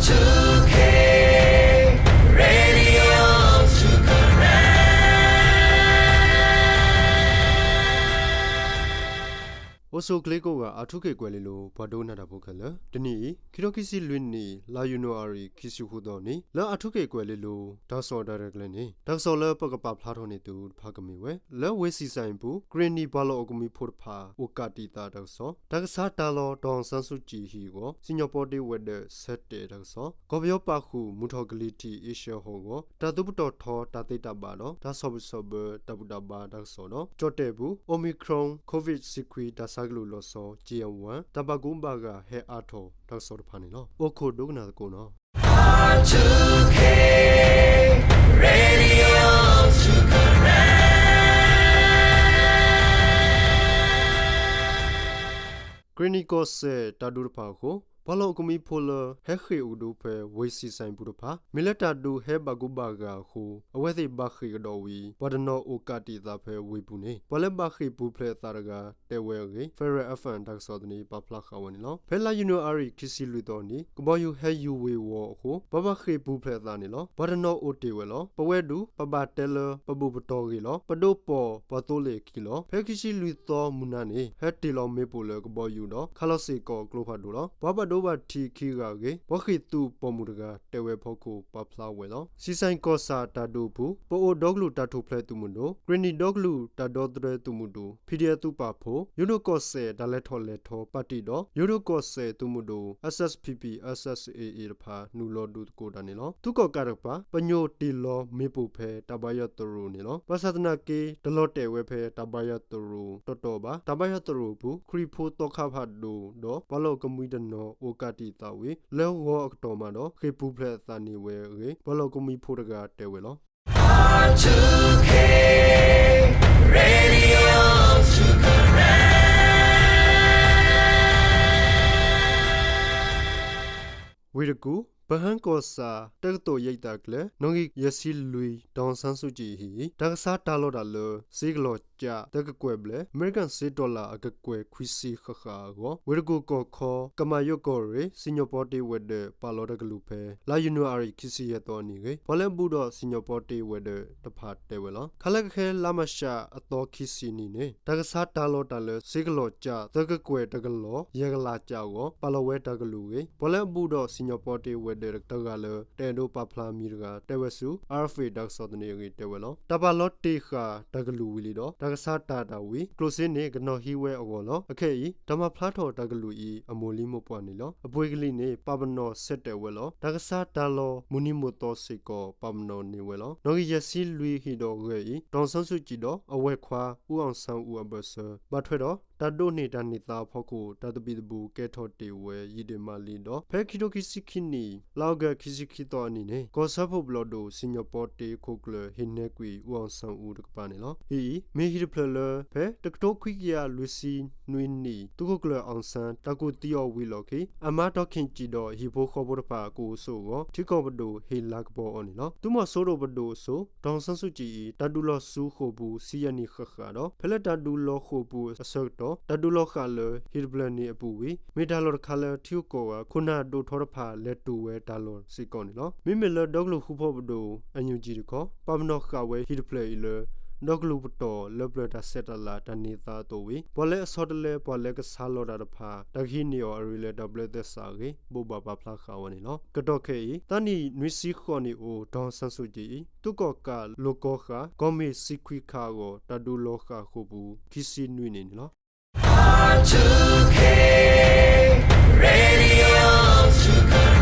two K Radio two Karen. အိၣ်ဆူၣ်ချ့ကိးဂၤ အၣ်ထူခ့ၣ်ကွဲၤလ့လိၤ ပှၤဒိကနၣ်တၢ်ဖိခဲလၢာ်, တနံၤအံၤ ခံထိခံဆံလွံၢ်နံၣ် လါယနူၤအါရံၤ ခံဆံဃုသီနံၤ လၢအၣ်ထူခ့ၣ်ကွဲၤလ့လိၤ တၢ်ကစီၣ်တၢ်ရဲၣ်တၢ်ကျဲၤန့ၣ် တၢ်ကစီၣ်လၢပကပာ်ဖျါထီၣ်န့ၢ်သုတဖၣ်ကမ့ၢ်ဝဲ လၢဝ့ၢ်စံၣ်စဲၣ်ပူၤ ကရ့ၣ်နံၣ်ပှၤလီၢ်အိၣ်ကမှံဖိတဖၣ် အိၣ်ကးတံာ်သးတၢ်ကစီၣ်, တၢ်ကဆါတၢ်လီၢ် ဒေါ်အောင်ဆန်းစုကြည် ဟံၣ်အဂီၢ် စံၣ်ညီၣ်ပီတ့ဝဲၤဒၢးဆၢတဲာ်တၢ်ကစီၣ်, ကီၢ်ပယီၤပာ်ဃုာ် မုၢ်ထီၣ်ကလံၤထံးအ့ရှၢၣ်ဟီၣ်ကဝီၤ တၢ်သူပတီၢ်ထီတၢ်သ့တၢ်ဘၣ်ဒီး တၢ်ဆီၣ်ဘံၣ်ဆီၣ်ဘၢတၢ်ဘူၣ်တၢ်ဘါတၢ်ကစီၣ်ဒီး ကၠီၣ်တဲၣ်ပူၤ Omicron COVID ဆံခွံတၢ်ဆါကလုၢ်လီၤဆီ ကၠံၣ်ယၣ်ဝၣ် တၢ်ဘၣ်ကူဘၣ်ဂာ်ဟဲအါထီၣ်တၢ်ကစီၣ်တဖၣ်န့ၣ်လီၤ. အိၣ်ခိးဒိကနၣ်သကိးနီၤ. R two K Radio two Karen. ကရ့ၣ်နံၣ်ကီၢ်စဲၣ်တၢ်ဒုးတဖၣ်အဃိ ပှၤလီၢ်အိၣ်ကမှံဖိလၢ ဟဲဃ့ၢ်အိၣ်ကဒုဖဲဝ့ၢ်စံၣ်စဲၣ်ပူၤတဖၣ် မ့ၢ်လၢတၢ်ဒုးဟဲဘၣ်ကူဘၣ်ဂာ်အဃိ အဝဲသ့ၣ်ဘၣ်ဃ့ၢ်ကဒီးဝံၤ ပှၤတနီၤအိၣ်ကးတံာ်သးဖဲဝ့ၢ်ပူၤန့ၣ် ပှၤလၢဘၣ်ဃ့ၢ်ပူၤဖျဲးအသးတဂၤ တဲဝဲအဂ့ၢ် Federal FM တၢ်ကစီၣ်သန့ ပာ်ဖျါဃာ်ဝဲန့ၣ်လီၤ. ဖဲလါယနူၤအါရံၤ ခံဆံလွံၢ်သီနံၤ ကဘီယူၤဟဲယူၤဝ့ၤဝီၤအဃိ ပှၤဘၣ်ဃ့ၢ်ပူၤဖျဲးအသးန့ၣ်လီၤ. ပှၤတနီၤအိၣ်တ့ၢ်ဝဲလီၤ. ပဝဲဒုး ပဘၣ်တဲလၢပဘူၣ်ပတီၢ်ဂ့ၢ်လီၤ. ပဒိးပိာ်ပှၤသိလ့ၣ်အခံလီၤ. ဖဲခံဆံလွံၢ်သီမုၢ်နၤန့ၣ် ဟဲတ့ၢ်လီၤမ့ၣ်ပိၢ်လၢကဘီယူၤဒီး ခးလီၤစ့ၢ်ကီးကျိဖးဒိၣ်လီၤ. ပှၤဘၣ်ဒိဘၣ်ထံးခံဂၤအဂ့ၢ် ပှၤဃ့ၢ်သုးပိာ်မုၣ်တဂၤ တဲဝဲအဖီခိၣ်ပာ်ဖျါဝဲလီၤ. စံၣ်စဲၣ်ကီၢ်ဆၣ်တၢ်ဒုးအပူၤ ပအိၣ်ဒီကလုာ်တၢ်ထူၣ်ဖျဲးသုးမုၢ်ဒိၣ်, ကရ့ၣ်နံၣ်ဒီကလုာ်တၢ်ဒီသဒၢသုးမုၢ်ဒိၣ်, PDF သုးပာ်ဖှိၣ်, ယိၤဒိၣ်ကီၢ်စဲၣ်တၢ်လဲၤထီၣ်လဲၤထီပၣ်တံၣ်ဒီး ယိၤဒိၣ်ကီၢ်စဲၣ်သုးမုၢ်ဒိၣ် SSPP SSA တဖၣ် နုာ်လီၤဒုးသကိးတၢ်န့ၣ်လီၤ. သုးကီၣ်ကးတကပၤ ပညိၣ်တ့ၢ်လီၤမ့ၣ်ပိၢ်ဖဲတၢ်ဘါယွၤသရိာ်န့ၣ်လီၤ. ဘၣ်ဆၣ်သနာ်က့ တလီၤတဲာ်ဝဲဖဲတၢ်ဘါယွၤသရိာ်တီတီဘၣ်. တၢ်ဘါယွၤသရိာ်အပူၤ ခရံာ်ဖိသီခါဖးဒိၣ်ဒီး ပှၤလီၢ်အိၣ်ကမှံတနီၤအိၣ်ကးတံာ်သးဝံၤ လၢဂီၤအကတီၢ်မးဒီး ဃ့ၢ်ပူၤဖျဲးအသးန့ၢ်ဝဲအဂ့ၢ် ပှၤလီၢ်အိၣ်ကမှံဖိတဂၤတဲဝဲလီၤ. R two K Radio two Karen. ဝ့ၢ်တကူၣ် ပဟၢကီၢ်ဆၣ် တက္ကသိုလ်ရိပ်သာကျယ် နီၣ်ဂံၢ်ယဲၢ်ဆံလွံၢ် ဒေါ်အောင်ဆန်းစုကြည်အဟံၣ်အံၤ တၢ်ကဆါတၢ်လီၢ်တၢ်လၢ စ့ကလီၤကၠၣ်သၢကကွဲၢ်ဘျဲၣ် အမဲရကၤစ့တီၣ်လၣ်အကကွဲၢ်ခွံဆံဃၣ်ဃၣ်အဂီၢ် ဝ့ၢ်တကူၣ်ကီၢ်ခီ ကမၤယိးကီၢ်ရ့ၣ် စံၣ်ညီၣ်ပီတ့ဝဲၤဒၢးပာ်လီၤတၢ်ကလုၢ်ဖဲ လါယနူၤအါရံၤ ခံဆံယဲၢ်သီအနံၤအဂ့ၢ် ပှၤလၢအဘူးဒီးစံၣ်ညီၣ်ပီတ့ဝဲၤဒၢးတဖၣ်တဲဝဲလီၤ. ခါလၢကခဲလါမၤရှးအသီခံဆံနံၤန့ၣ် တၢ်ကဆါတၢ်လီၢ်တၢ်လၢစ့ကလီၤကၠၣ်သၢကကွဲၢ်တကလီၢ် ယဲၢ်ကလးကၠၣ်အဂီၢ် ပာ်လီၤဝဲတၢ်ကလုၢ်အဂ့ၢ် ပှၤလၢအဘူးဒီးစံၣ်ညီၣ်ပီတ့ဝဲၤဒၢးတဂၤလၢ တအဲၣ်ဒိးပာ်ဖျါမံၤတဂၤ တဲဝဲဆူ RFA တၢ်ကစီၣ်သန့အဂ့ၢ်တဲဝဲလီၤ. တၢ်ပာ်လီၤတ့ၢ်ဃာ်တၢ်ကလုၢ်ဝံၤလံဒီး တၢ်ကဆါတၢ်တၢ်ဝံၤ ကျိၣ်စ့န့ၣ် ကနီၤဟံးဝဲအဂီၢ်လီၤ. အခဲအံၤ တၢ်မၤဖျါထီၣ်တၢ်ကလုၢ်အံၤ အမိၢ်လံမိၢ်ပှၢ်န့ၣ်လီၤ. အပှ့ၤကလံၤန့ၣ် ပာ်ပနီၣ်ဆဲးတဲာ်ဝဲလီၤ. တၢ်ကဆါတၢ်လီၢ် မုၢ်နံၤမုၢ်သီစ့ၢ်ကီး ပာ်ပနီၣ်န့ၢ်ဝဲလီၤ. နီၣ်ဂံၢ်ယဲၢ်ဆံလွံၢ်ဟံၣ်ဒီးဂဲၤအံၤ ဒေါ်အောင်ဆန်းစုကြည်ဒီး အဝဲၢ်ခွါ ဦးအောင်ဆန်းဦး အဘၢၣ်စၢၤ ဘၣ်ထွဲဒီး တၢ်ဒိးန့ၢ်တၢ်န့ၢ်သါအဖီခိၣ် တၢ်သဘံၣ်သဘုၣ်ကဲထီၣ်တ့ၢ်ဝဲ ယံာ်ဒ့ၣ်မးလံဒီး ဖဲခံထိခံဆံခံနံၣ် လါအီကူး ခံဆံခံသီအနံၤန့ၣ် ကီၢ်စၢဖှိၣ်ဘျီၣ်ဒိၣ် စံၣ်ညီၣ်ပီတ့ခိၣ်ကျၢၢ် ဟ့ၣ်နဲကွံာ် ဦးအောင်ဆန်းဦး တကပၤန့ၣ်လီၤ. ဟံၣ်အံၤ မ့ၢ်ဟံၣ်တဖျၢၣ်လၢ ဖဲတကထိခွံကယၤလွံၢ်ဆံနွံနံၣ် သုးခိၣ်ကျၢၢ် အောင်ဆန်း တၢ်ကူၣ်သံအီၤဝံၤအလီၢ်ခံ အမါ ဒေါ်ခင်ကြည် ဒီးဟံၣ်ဖိဃီဖိတဖၣ်ကအိၣ်ဆိးအဂီၢ် ထံကီၢ်ပဒိၣ်ဟ့ၣ်လၤကပီၤအီၤန့ၣ်လီၤ. သုးမီၤစိရိၤပဒိၣ်အစိၤ ဒေါ်အောင်ဆန်းစုကြည် အံၤ တၢ်ဒုးလီၤဆူဃိာ်ပူၤ ဆံယဲၢ်နံၣ်ဃၣ်ဃၣ်ဒီး ဖဲလၢတၢ်ဒုးလီၤဃိာ်ပူၤအဆၢကတီၢ် တၢ်ဒုးလီၤဃာ်လၢဟံၣ်တဖျၢၣ်န့ၣ်အပူၤဝံၤ မ့ၢ်တၢ်လီၢ်တခါလၢထံဂုၤကီၢ်ဂၤ ခိၣ်နၢ်ဒိၣ်ထီတဖၣ် လဲၤတုၤဝဲတၢ်လီၢ်စ့ၢ်ကီးန့ၣ်လီၤ. မ့မ့ၢ်လၢဒီကလုာ်ဃူဖိးပဒိၣ် NUG တခီ ပာ်ပနီၣ်ဃာ်ဝဲဟံၣ်တဖျၢၣ်အံၤလၢ ဒီကလုာ်ပတီၢ်လၢပျၢၤတၢ်ဆဲးတၢ်လၤတၢ်န့ၢ်သါအသိးဝံၤ ပှၤလၢအဆီတလဲပှၤလၢကဆါလီၤတၢ်တဖၣ် တၢ်ကဟံးန့ၢ်အီၤအရ့လၢတၢ်ဘျၢသဲစးအဂ့ၢ် ဘိးဘၣ်ပာ်ဖျါဃာ်ဝဲန့ၣ်လီၤ. ကတီၢ်ခဲအံၤ သးနံၣ်နွံဆံဃိးနံၣ်အိၣ် ဒေါ်အောင်ဆန်းစုကြည် အံၤ သုးကီၣ်ကးလိာ်ကီဃာ် ကီၢ်မ့ၢ်ဆံခွံခါအဂီၢ် တၢ်ဒုးလီၤဃာ်ဃိာ်ပူၤ ခံဆံနွံနံၣ်န့ၣ်လီၤ.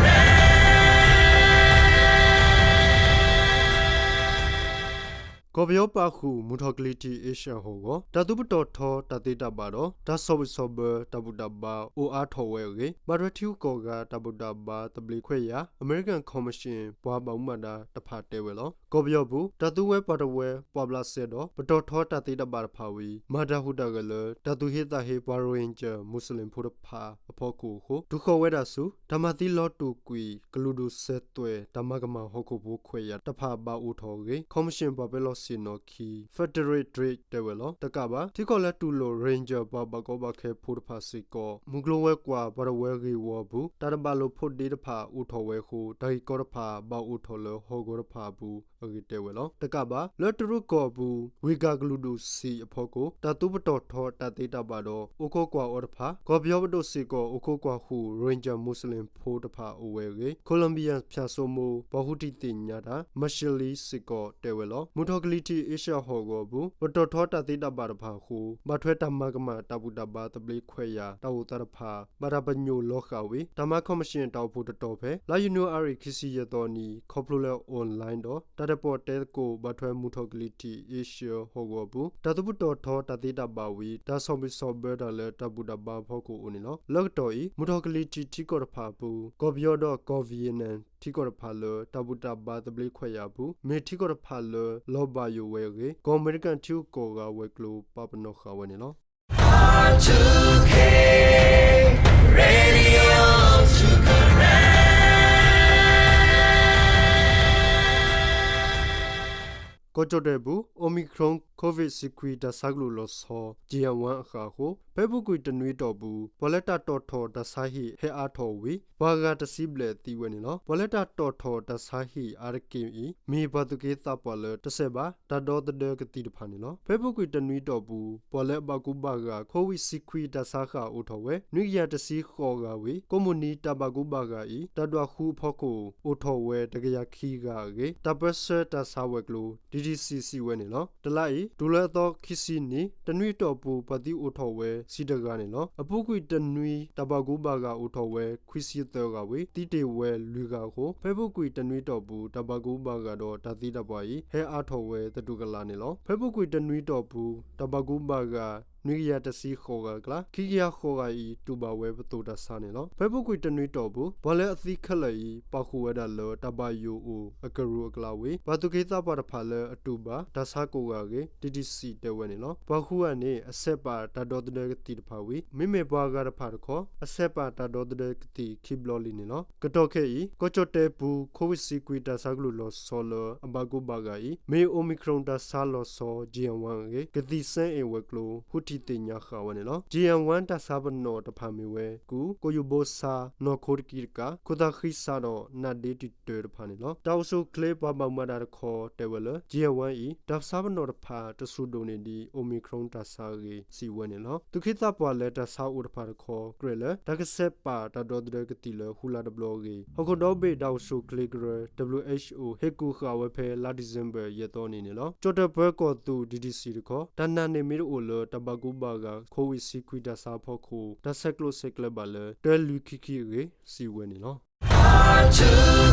ကီၢ်ပယီၤပာ်ဃုာ် မုၢ်ထီၣ်ကလံၤထံးအ့ရှၢၣ်ဟီၣ်ကဝီၤ တၢ်သူပတီၢ်ထီတၢ်သ့တၢ်ဘၣ်ဒီး တၢ်ဆီၣ်ဘံၣ်ဆီၣ်ဘၢတၢ်ဘူၣ်တၢ်ဘါအိၣ်အါထီၣ်ဝဲအဂ့ၢ် ဘၣ်ထွဲထံဂုၤကီၢ်ဂၤတၢ်ဘူၣ်တၢ်ဘါသဘျ့ခွဲးယာ် အမဲရကၤခီၣ်မၡ့ၣ် ပှၤဘၣ်မူဘၣ်ဒါတဖၣ်တဲဝဲလီၤ. ကီၢ်ပယီၤပူၤ တၢ်သူဝဲပှၤတဝၢ ပှၤဘျးစဲဒီး ပတီၢ်ထီတၢ်သ့တၢ်ဘၣ်တဖၣ်ဝံၤ မၤတၢ်ဟူးတၢ်ဂဲၤလၢ တၢ်သူၣ်ဟ့သးဟ့ပှၤရိၣ်ဟ့ၣ်ကၠၢၣ် မူးစလ့ၣ်ဖိတဖၣ်အဖီခိၣ်အဃိ တုၤဃီၤဝဲဒၣ်ဆူ တၢ်မၤသံလီၤတူာ်ကွံာ် ကလုာ်ဒူၣ်စဲးသွဲၣ် တၢ်မၤကမၣ်ဟီၣ်ခိၣ်ဖိခွဲးယာ်တဖၣ်ဘၣ်အိၣ်ထီၣ်အဂ့ၢ် ခီၣ်မၡ့ၣ်ပှၤပဲလီၢ် တၢ်ကစီၣ်တၢ်ပာ်ဖျါထီၣ်က့ၤနီၣ်ခံ Federal Tribune တဲဝဲလီၤ. တကးဘၣ် ထံကီၢ်လၢတူၢ်လိာ် Ranger ပှၤဘၣ်ကီဘၣ်ခဲဖိတဖၣ်စ့ၢ်ကီး မုၢ်ကျိၤဝဲၤကွာ် ပှၤတဝၢဂ့ၢ်ဝီအပူၤ တၢ်တဘၣ်လိာ်ဖိးဒ့တဖၣ်အိၣ်ထီၣ်ဝဲအဃိ တၢ်ဂ့ၢ်ကီတဖၣ် ဘၣ်အိၣ်ထီၣ်လၢဟီၣ်ကဝီၤတဖၣ်အပူၤအဂ့ၢ်တဲဝဲလီၤ. တကးဘၣ် လၢတရူးကီၢ်အပူၤ ဝ့ၢ်ကၢ်ကလုာ်ဒူၣ်စံာ်အဖီခိၣ် တၢ်သူပတီၢ်ထီတၢ်သ့တၢ်ဘၣ်ဒီး အိၣ်ခိးကွၢ်အီၤတဖၣ် ကီၢ်ပယီၤပဒိၣ်စ့ၢ်ကီး အိၣ်ခိးကွၢ်ဃုာ် Ranger မူးစလ့ၣ်ဖိတဖၣ်အိၣ်ဝဲအဂ့ၢ် Columbia ဖၠၣ်စိမိ ပှၤဃုထံၣ်သ့ၣ်ညါတၢ် Michelle Lee စ့ၢ်ကီးတဲဝဲလီၤ. မုၢ်ထီၣ်ကလံၤထံး အ့ရှၢၣ်ဟီၣ်ကဝီၤအပူၤ ပတီၢ်ထီတၢ်သ့တၢ်ဘၣ်တဖၣ်အဃိ ဘၣ်ထွဲတၢ်မၤကမၣ်တၢ်ဘူၣ်တၢ်ဘါသဘျ့ခွဲးယာ် တၢ်အိၣ်သးတဖၣ် ဘၣ်တၢ်ပညိၣ်လီၤဃာ်ဝံၤ တၢ်မၤခီၣ်မံၣ်ၡ့ၣ်တၢ်အိၣ်ဖှိၣ်တတီၤဖဲ လါယနူၤအါရံၤ ခံဆံယဲၢ်သီနံၤ ခီဖျိလၢ online ဒီး တၢ်တၢၣ်ပီၣ်တဲသကိး ဘၣ်ထွဲမုၢ်ထီၣ်ကလံၤထံး အ့ရှၢၣ်ဟီၣ်ကဝီၤအပူၤ တၢ်သူပတီၢ်ထီတၢ်သ့တၢ်ဘၣ်ဝံၤ တၢ်ဆီၣ်ဘံၣ်ဆီၣ်ဘၢတၢ်လၢတၢ်ဘူၣ်တၢ်ဘါအဖီခိၣ်အိၣ်န့ၣ်လီၤ. လၢကတီၢ်အံၤ မုၢ်ထီၣ်ကလံၤထံးထံကီၢ်တဖၣ်အပူၤ ကီၢ်ပယီၤဒီးကီၢ် Vietnam ထံကီၢ်တဖၣ်လၢ တၢ်ဘူၣ်တၢ်ဘါသဘျ့ခွဲးယာ်အပူၤ မ့ၢ်ထံကီၢ်တဖၣ်လၢလီၤဘၣ်ယိၣ်ဝဲအဂ့ၢ် ကီၢ်အမဲရကၤထံဂုၤကီၢ်ဂၤဝဲၤကျိၤ ပာ်ပနီၣ်ဃာ်ဝဲန့ၣ်လီၤ. ကီၢ်ကၠီၣ်တဲၣ်ပူၤ Omicron COVID တဆံခွံတၢ်ဆါကလုာ်လီၤဆီ G N one အဃၣ်အဃိ ဖဲအပူၤကွံာ်တနွံအတီၢ်ပူၤ ပှၤလၢတၢ်တီၣ်ထီၣ်တၢ်ဆါဟံၣ်ဟဲအါထီၣ်ဝံၤ ပှၤဂၤတဆံဘျဲၣ်သံဝဲန့ၣ်လီၤ. ပှၤလၢတၢ်တီၣ်ထီၣ်တၢ်ဆါဟံၣ်အါတက့ၢ်အံၤ မ့ၢ်ပှၤသူၣ်က့သးပှၢ်လၢတဆဲးဘၣ် တၢ်ဒီသဒၢကသံၣ်တဖၣ်န့ၣ်လီၤ. ဖဲအပူၤကွံာ်တနွံအတီၢ်ပူၤ ပှၤလၢအဘၣ်ကူဘၣ်ဂာ် COVID တဆံခွံတၢ်ဆါဃၣ်အိၣ်ထီၣ်ဝဲ နွံကယၤတဆံဃိးဂၤဝံၤ ကိးမုၢ်နံၤတၢ်ဘၣ်ကူဘၣ်ဂာ်အံၤ တၢ်ဒွးဃုအဖီခိၣ် အိၣ်ထီၣ်ဝဲတကယၤခံဂၤအဂ့ၢ် တၢ်ပၢဆှၢတၢ်ဆါဝဲၤကျိၤ D T C စံးဝဲန့ၣ်လီၤ. တလါအံၤ တုၤလၢအသီခံဆံနံၤ တနွံအတီၢ်ပူၤ ပှၤသံအိၣ်ထီၣ်ဝဲဆံတဂၤန့ၣ်လီၤ. အပူၤကွံာ်တနွံ တၢ်ဘၣ်ကူဘၣ်ဂာ်အိၣ်ထီၣ်ဝဲခွံဆံသၢဂၤဝံၤ သံတ့ၢ်ဝဲလွံၢ်ဂၤအဃိ ဖဲအပူၤကွံာ်တနွံအတီၢ်ပူၤ တၢ်ဘၣ်ကူဘၣ်ဂာ်ဒီးတၢ်သံတၢ်ပှၢ်အံၤ ဟဲအါထီၣ်ဝဲသတူၢ်ကလာ်န့ၣ်လီၤ. ဖဲအပူၤကွံာ်တနွံအတီၢ်ပူၤ တၢ်ဘၣ်ကူဘၣ်ဂာ် နွံကယၤတဆံဃိးဂၤအကျါ ခံကယၤဃိးဂၤအံၤ တူၢ်ဘၣ်ဝဲပသိးတၢ်ဆါန့ၣ်လီၤ. ဖဲအပူၤကွံာ်တနွံအတီၢ်ပူၤ ပှၤလၢအသံခဲလၢာ်အံၤ ပာ်ဃုာ်ဝဲဒၣ်လၢတၢ်ဘၣ်ယိၣ်အိၣ်အကရူၢ်အကျါဝံၤ ပှၤသူၣ်က့သးပှၢ်တဖၣ်လၢအတူၢ်ဘၣ်တၢ်ဆါကိးဂၤအဂ့ၢ် D T C တဲဝဲန့ၣ်လီၤ. ပှၤဃုဂၤန့ၣ် အဆဲးပာ်တၢ်ဒီသဒၢကသံၣ်တဖၣ်ဝံၤ မ့မ့ၢ်ပှၤဂၤတဖၣ်တခီ အဆဲးပာ်တၢ်ဒီသဒၢကသံၣ်ခံဘျီလံန့ၣ်လီၤ. ကတီၢ်ခဲအံၤ ကီၢ်ကၠီၣ်တဲၣ်ပူၤ COVID တဆံခွံတၢ်ဆါကလုာ်လီၤဆီလၢအဘၣ်ကူဘၣ်ဂာ်အံၤ မ့ၢ် Omicron တၢ်ဆါလီၤဆီ G N one အဂ့ၢ် ကသံၣ်စဲအ့ၣ်ဝဲၤကျိၤ ဃုထံၣ်သ့ၣ်ညါဃာ်ဝဲန့ၣ်လီၤ. G N one တၢ်ဆါပနီၣ်တဖၣ်မ့ၢ်ဝဲ ကူၣ်, ကိယိၤဘိဆါ, နီၢ်ခိတကံတကး, ခိၣ်သၣ်ဃံစးဒီး နါဒ့တံာ်တၢတဖၣ်န့ၣ်လီၤ. တၢ်အိၣ်ဆူၣ်အိၣ်ချ့ပှၤဘၣ်မူဘၣ်ဒါတခီတဲဝဲလၢ G N one အံၤ တၢ်ဆါပနီၣ်တဖၣ်တစိၤဒိၣ်န့ၢ်ဒံး Omicron တၢ်ဆါအဂ့ၢ် စံးဝဲန့ၣ်လီၤ. သူၣ်က့သးပှၢ်လၢတၢ်ဆါအိၣ်တဖၣ်တခီ ကြၢးလၢ တၢ်ကဆဲးပာ်တၢ်ဒီသဒၢကသံၣ်လၢဃုလါတဘျီအဂ့ၢ် ဟီၣ်ခိၣ်ဒီဘ့ၣ်တၢ်အိၣ်ဆူၣ်အိၣ်ချ့ကရၢ W H O ဟ့ၣ်ကူၣ်ဃာ်ဝဲဖဲလါဒံၣ်စ့ဘၢၣ် ယဲၢ်သီနံၤန့ၣ်လီၤ. ကၠီၣ်တဲၣ်ပၢၤကီၢ်သူး D T C တခီ တၢ်နာ်န့ၢ်မ့ၢ်တအိၣ်လၢတၢ်ဘၣ်ကူဘၣ်ဂာ် COVID တဆံခွံတၢ်ဆါအဖီခိၣ် တၢ်ဆဲးကျိးဆဲးကျၢဘၣ်လၢ တၢလွံၢ်ခံခံအဂ့ၢ် စံးဝဲန့ၣ်လီၤ.